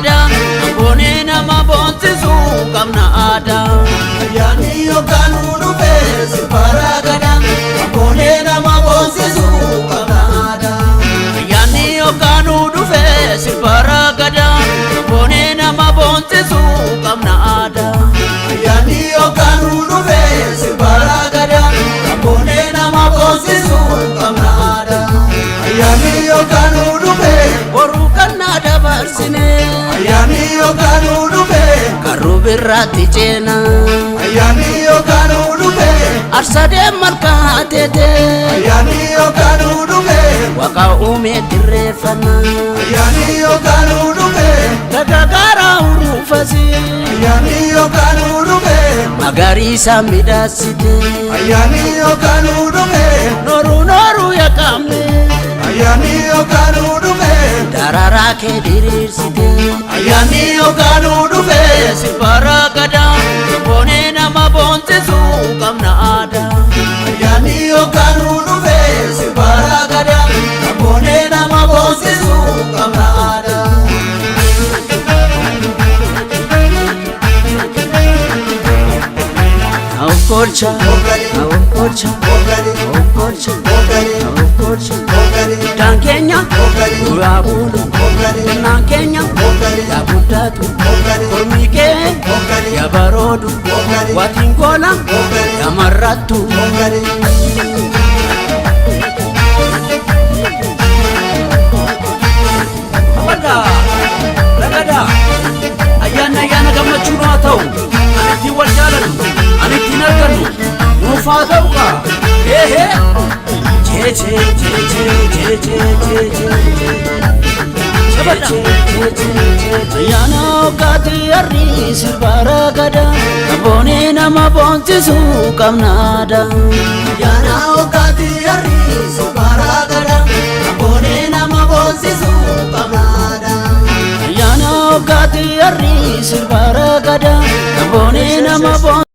gadaa, boonee nama boonsisuu qabna aadaa. Ayyaanni yookaan dhufee sirbara gadaa, boonee nama boonsisuu qabna aadaa. Ayyaanni yookaan dhufee sirbara gadaa, boonee nama boonsisuu qabna aadaa. Ayyaanni yookaan dhufee sirbara gadaa, boonee nama boonsisuu qabna aadaa. Ayyaanni yookaan dhufee Boruu kannaa dabarsine, ayyaanni yookaan dhufee karruu birraatti ceena. Ayyaanni yookaan dhufee Arsadee malkaa teete, ayyaanni yookaan dhufee Waaqa uumee dirreeffana. Ayyaanni yookaan dhufee Gagagaara uruufasi, ayyaanni yookaan dhufee magariisa midhaasite. Ayyaanni yookaan dhufee Nooruu nooruu yaqaamne, ayyaanni yookaan dhufee daraaraa kee diriirsite. Ayyaanni yookaan Dhufee sirbara gadaa, boonee nama boonsisuu qabna aadaa. Ayyaanni yookaan dhufee sirbara gadaa, boonee nama boonsisuu qabna aadaa. Awkolcha, awkolcha, awkolcha, awkolcha. Guddaan keenya duraa bulu, xinnaan keenya yaa guddatu. Kormi kee yaa baroodu, waatiin goola yaa marrattu. Ragadaa, ragadaa, ayyaanni ayyaana gammachuu nu haa ta'u, ani ittiin wal jaalannu, ani ittiin argannu, nuuf haa ta'u kaa. Eehee. Jee jee jee jee jee jee jee jee jee. Ayyaana hoggaatti harri sirbara gadaa, boonee nama boonsisuu qabna aadaa. Ayyaana hoggaatti harri sirbara gadaa, boonee nama boonsisuu qabna aadaa. Ayyaana hoggaatti harri sirbara gadaa, boonee nama boonsisuu.